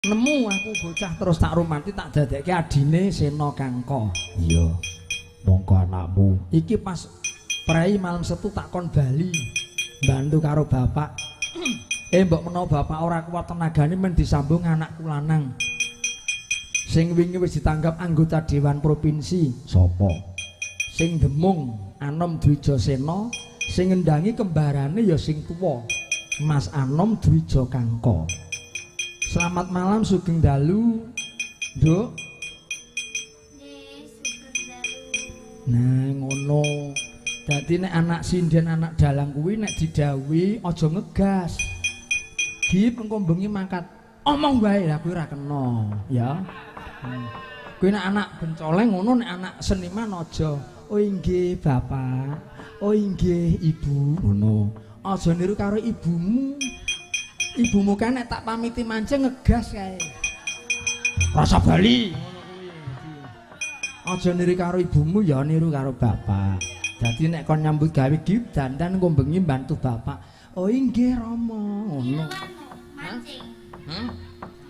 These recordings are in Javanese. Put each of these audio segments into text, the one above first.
Nemu aku bocah terus tak rumati tak dadekke adine Sena Kangka. Iya. Mongko anakmu iki pas prei malam Setu tak kon bali bantu karo bapak. Mbok menawa bapak ora kuat tenagane men disambung anakku lanang. Sing wingi wis ditanggap anggota Dewan Provinsi. Sapa? Sing demung Anom Dwijasena, sing ngendangi kembarane ya sing tuwa, Mas Anom Dwija Kangka. Selamat malam sugeng dalu, Nduk. Nggih, sugeng dalu. Nah, ngono. Dadi nek anak sinden anak dalang kuwi nek didhawuhi aja ngegas. Gip engko bengi mangkat. Omong wae lah kuwi ora kena, ya. Kuwi nek anak bencoleng ngono, nek anak seniman aja. Oh inggih bapak, oh inggih ibu, ngono. Aja niru karo ibumu. Ibumu kan nek tak pamiti mancing ngegas kae. Rasa bali ngono kuwi. Aja niru karo ibumu ya niru karo bapak. Dadi nek kon nyambut gawe iki dandan engko bengi mbantu bapak. Oh inggih Rama, ngono. Mancing. Hah?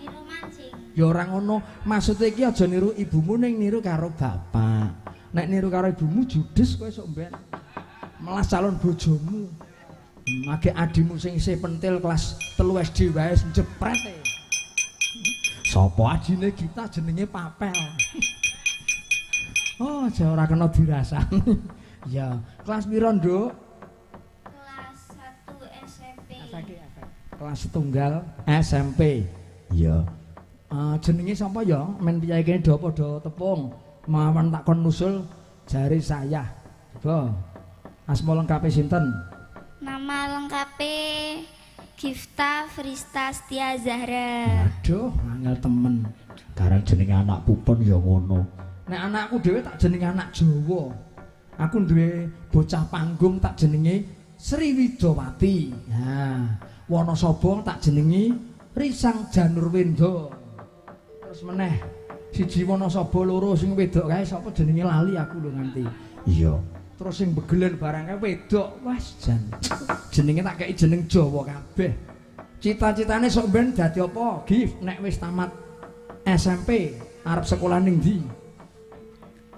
Niru mancing. Ya ora ngono, maksude iki aja niru ibumu ning niru karo bapak. Nek niru karo ibumu judes kowe sok mben. Melas calon bojomu. Mage adimu sing isih pentil kelas 3 SD wae jepret e. Sapa adine kita jenenge Papel. Oh, aja ora kena dirasani. Ya, kelas pira, Nduk? Kelas 1 SMP. Kelas setunggal SMP. Iya. Jenenge sapa ya? Men piye kene do padha tepung. Mawon tak kon nusul jare saya. Coba. Asma lengkape sinten? Nama lengkape Gifta Frista Setia Zahra. Aduh, angel temen. Karang jenenge anak pupun ya ngono. Nek anakku dhewe tak jenenge anak Jawa. Aku duwe bocah panggung tak jenenge Sri Widowati. Nah, Wonosobo tak jenengi Risang Janurwenda. Terus meneh siji Wonosobo loro sing wedok kae sapa jenenge lali aku lho nganti. Iya. Terus sing begelen barang kae wedok, wes jan. Jenenge tak kei jeneng Jawa kabeh. Cita-citane sok ben dadi apa? Gif nek wis tamat SMP arep sekolah ning ndi?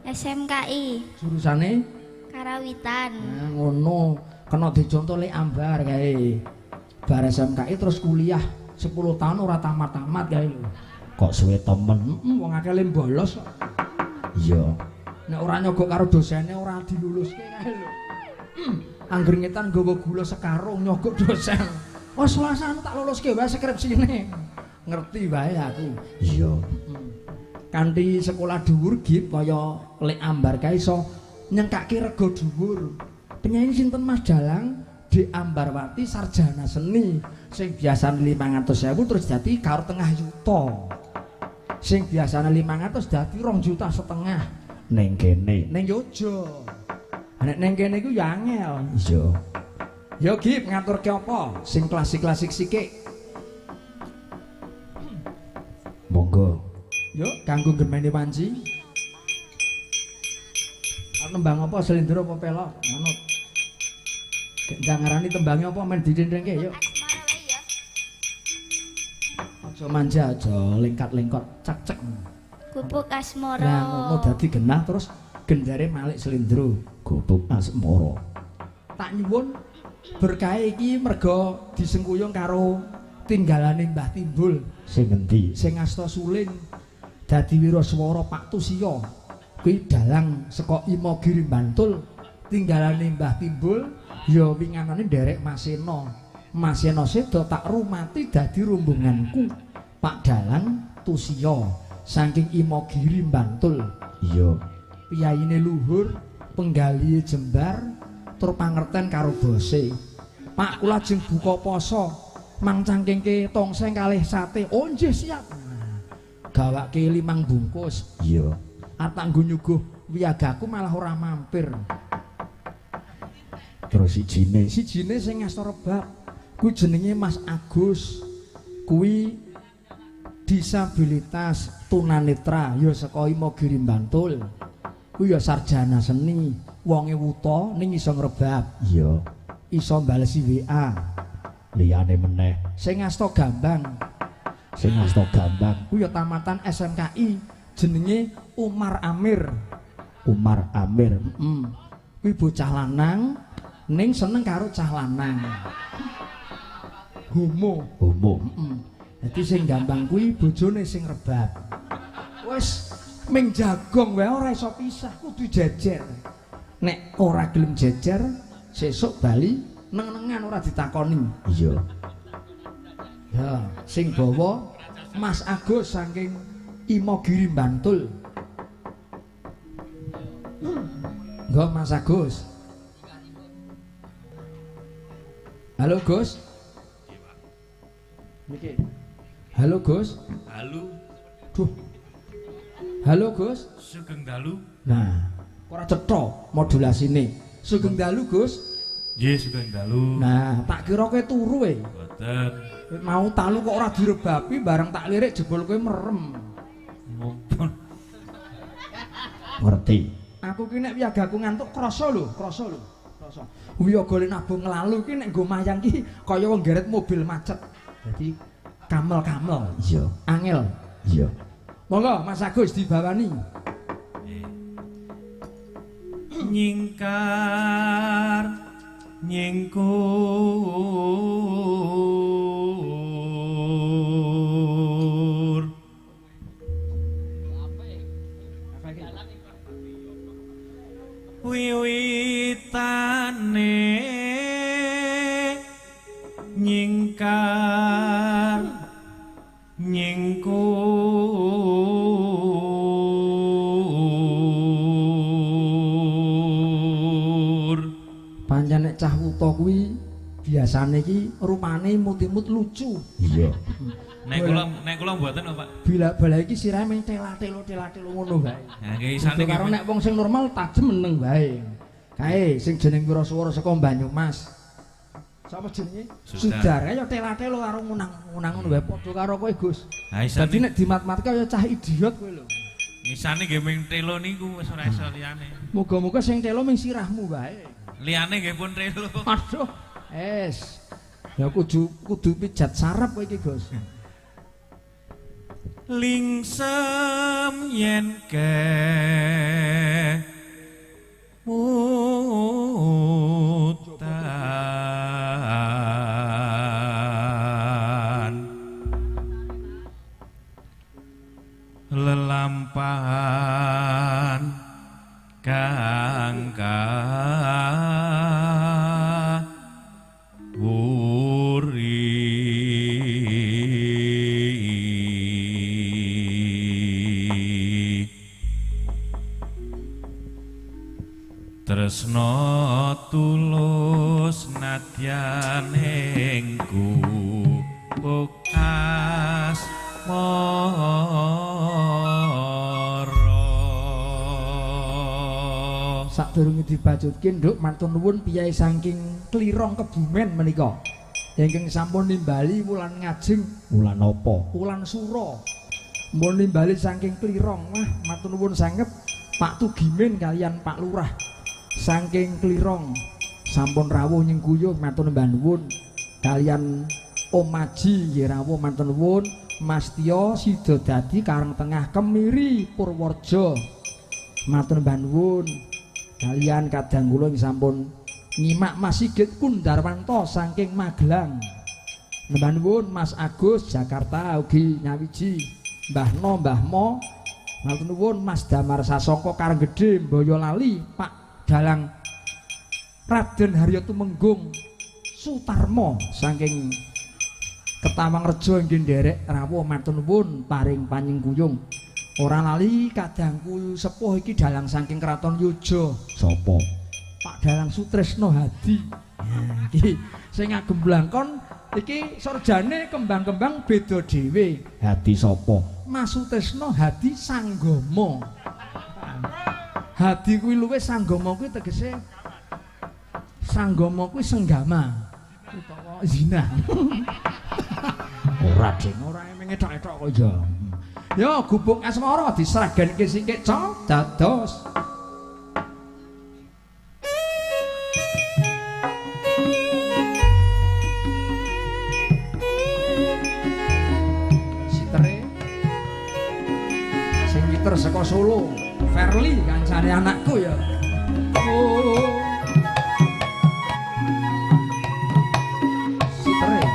SMKI. Jurusane Karawitan. Nah, ngono. Kena dicontoh lek Ambar kae. Bar SMKI terus kuliah 10 tahun ora tamat-tamat kae lho. Kok suwe temen? Wong akeh le bolos kok. Iya. Nek ora nyogok karo dosene ora diluluske kae lho. Angger ngetan nggawa gula sekarung nyogok dosen. Oh, selasa tak luluske wae skripsine. Ngerti wae aku. Iya. Kanthi sekolah dhuwur gip kaya lek Ambar kae iso nyengkake rega dhuwur. Penyanyi sinten Mas Dalang? Dik Ambarwati sarjana seni sing biasane 500.000 terus dadi karo tengah yuta. Sing biasane 500 dadi 2,5 juta. Ning kene. Ning Yogya. Nek ning kene iku ya angel. Iya. Ya Gip ngaturke apa? Sing klasik-klasik sikik. Monggo. Yuk kanggo gemene wanci. Arep nembang apa slendro apa pelok? Manut. Gek ngarani tembange apa men didendengke yuk. Aja manja, aja lengkat-lengkot, cek-cek. Gubuk Asmara. Lah ngono dadi genah terus gendare malik slendro. Gubuk Asmara. Tak nyuwun berkahe iki merga disengkuyung karo tinggalane Mbah Timbul. Sing ngendi? Sing asta suling. Dadi wiraswara Pak Tusiya. Kuwi dalang saka Imogiri Bantul. Tinggalane Mbah Timbul ya winganane nderek Masena. Masena seda tak rumati dadi rombonganku. Pak Dalang Tusiya. Saking Imogiri Bantul. Iya. Piyayine luhur, penggalihe jembar, tur pangerten karo bose. Pak kula ajeng buka poso, mang cangkingke tongseng kalih sate. Oh nggih siap. Gawake 5 bungkus. Iya. Arep tak nggo nyuguh wiyagaku malah ora mampir. Terus sijine, sijine sing ngasta rebab kuwi jenenge Mas Agus. Kuwi disabilitas tunanetra ya saka Imogiri Bantul. Kuwi ya sarjana seni, wonge wuta ning iso ngrebab. Iya. Iso mbalesi WA. Liyane meneh sing ngasta gambang. Sing asta Gambang. Kuwi ya tamatan SMKI, jenenge Umar Amir. Umar Amir. Heeh. Kuwi bocah lanang ning seneng karo cah lanang. Homo. Homo. Heeh. Dadi sing Gambang kuwi bojone sing rebab. Wis ming jagong wae ora iso pisah, kudu jejer. Nek ora gelem jejer, sesuk bali neng-nengan ora ditakoni. Iya. Ya, sing bawa Mas Agus saking Imogiri Bantul. Nggo Mas Agus. Halo Gus. Niki. Halo Gus. Halo. Duh. Halo Gus. Sugeng dalu. Nah, ora cetha modulasine. Sugeng dalu Gus. Nggih, sugeng dalu. Nah, tak kira kowe turu e. Mboten. Mau talu kok ora direbapi, bareng tak lirik jebul kowe merem. Mumpun. Ngerti. Aku ki nek wiyagaku ngantuk krasa lho, krasa lho. Krasa. Wiyaga le nabung nglalu ki nek nggo mayang ki kaya wong geret mobil macet. Dadi kamel-kamel. Iya. Angel. Iya. Monggo Mas Agus dibawani. Nyingkar nyingkur wiwitane nyingkar nyingkur Pancen nek cah wuta kuwi biasane iki rupane mutimut lucu. Iya. Nek kula mboten kok, Pak. Bila-bala iki sirahe mung tela-telo tela-telo ngono wae. Ha nggih isane karo nek wong sing normal tajem meneng wae. Kae sing jeneng Wirasuwara saka Banyumas. Sapa jenenge? Sudar. Ya tela-telo karo ngunang-ngunang ngono wae padha karo kowe, Gus. Dadi nek dimat-matke kaya cah idiot kowe lho. Isane nggih ming telo niku wis ora iso liyane. Muga-muga sing telo ming sirahmu wae. Liyane nggih pun telo. Aduh, es. Ya kudu pijat sarap kowe iki, Gus. Lingsem yen ke mutan lelampahan kang kawuri tresno tulus nadyan ing gubuk asmara. Sadurunge dibacutke nduk matur nuwun piyai saking Klirong Kebumen menika ingkang sampun nimbali wulan ngajeng. Wulan apa? Wulan Sura. Mpun nimbali saking Klirong. Wah, matur nuwun sanget Pak Tugimin kalian Pak Lurah saking Klirong sampun rawuh nyengkuyung matur nuwun kalian Om Aji nggih rawuh matur nuwun Mas Tio Sidodadi Karang Tengah Kemiri Purworejo matur nuwun kalian kadang kula ing sampun nyimak Mas Sigit Kundarwanto saking Magelang nuwun Mas Agus Jakarta ugi nyawiji Mbah No Mbah Mo matur nuwun Mas Damar Sasongko Karanggede Boyolali Pak Dalang Raden Haryo Tumenggung Sutarmo saking Ketawang Rejo inggih nderek rawuh matur nuwun paring panyengkuyung. Ora lali kadangku sepuh iki dalang saking Kraton Yojo. Sapa? Pak Dalang Sutresno Hadi. Iki sing ngagem blangkon iki sarjane kembang-kembang beda dhewe. Hadi sapa? Mas Sutresno Hadi Sanggama. Hadi kuwi luwih sanggama kuwi tegese sanggama kuwi senggama utawa zina. Ora ding, ora emeng etok-etok kok ya. Ya gubuk asmara diseraganke singkek cok dados. Siter saka Solo, Ferli kancane anakku ya. Oh. Sitere.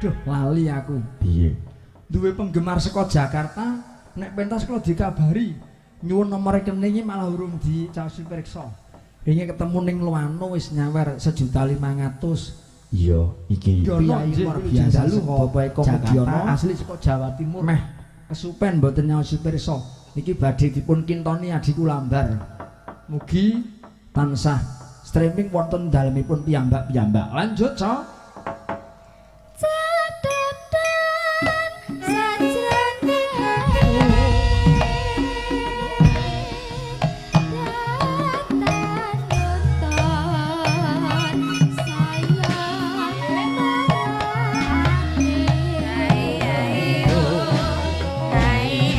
Duh, lali aku. Piye? Duwe penggemar saka Jakarta, nek pentas kula dikabari nyuwun nomor rekeninge malah urung dicaosi pirsa. Wingi ketemu ning Luano wis nyawer 1.500.000. Iya, iki priyayi luar biasa saka Bapak Eko Mudiono asli saka Jawa Timur. Meh kesupen mboten nyaosi pirsa. Niki badhe dipun kintoni adhiku Lambar. Mugi tansah streaming wonten dalemipun piyambak-piyambak. Lanjut, Cok. Hey,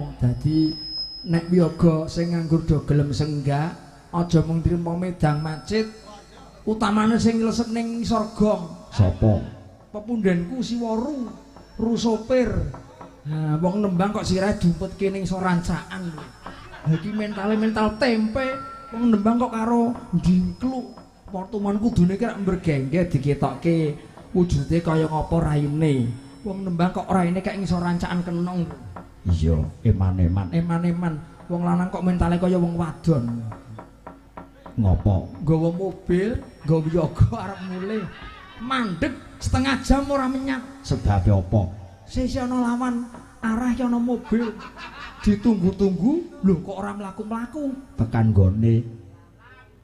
Ngono. Dadi nek wiyaga sing nganggur do gelem senggak, aja mung trimo medang macit. Utamane sing nglesep ning ngisor gong. Sapa? Pepundhenku Siwaru, ru sopir. Nah, wong nembang kok sirahe dumpetke ning isor rancaan. Lah iki mentale mental tempe, wong nembang kok karo ndingkluk. Portuman kudune ki rak mbergengge diketokke wujude kaya ngapa raine. Wong nembang kok raine kaya ngisor rancaan kenong. Iya, eman-eman. Eman-eman. Wong lanang kok mentale kaya wong wadon. Ngopo? Nggawa mobil, nggawa wiyaga arep mulih. Mandek setengah jam ora menyat. Sebabe apa? Sisi ana lawan arah ki ana mobil. Ditunggu-tunggu, lho kok ora mlaku-mlaku. Tekan gone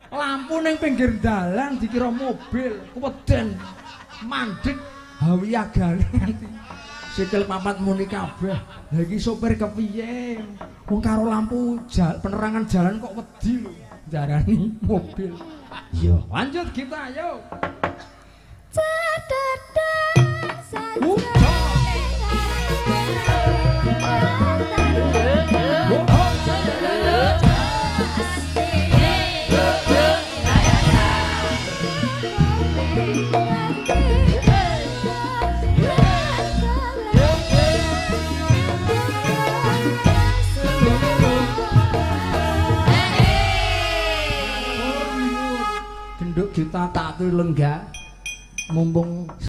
Lampu ning pinggir dalan dikira mobil, keweden. Mandek hawiyagane nganti sikil papat muni kabeh. Lah iki sopir kepiye? Wong karo lampu penerangan jalan kok wedi lho. Darani mobil. Iya. Lanjut kita ayo. Genduk kita tak lenggah mumpung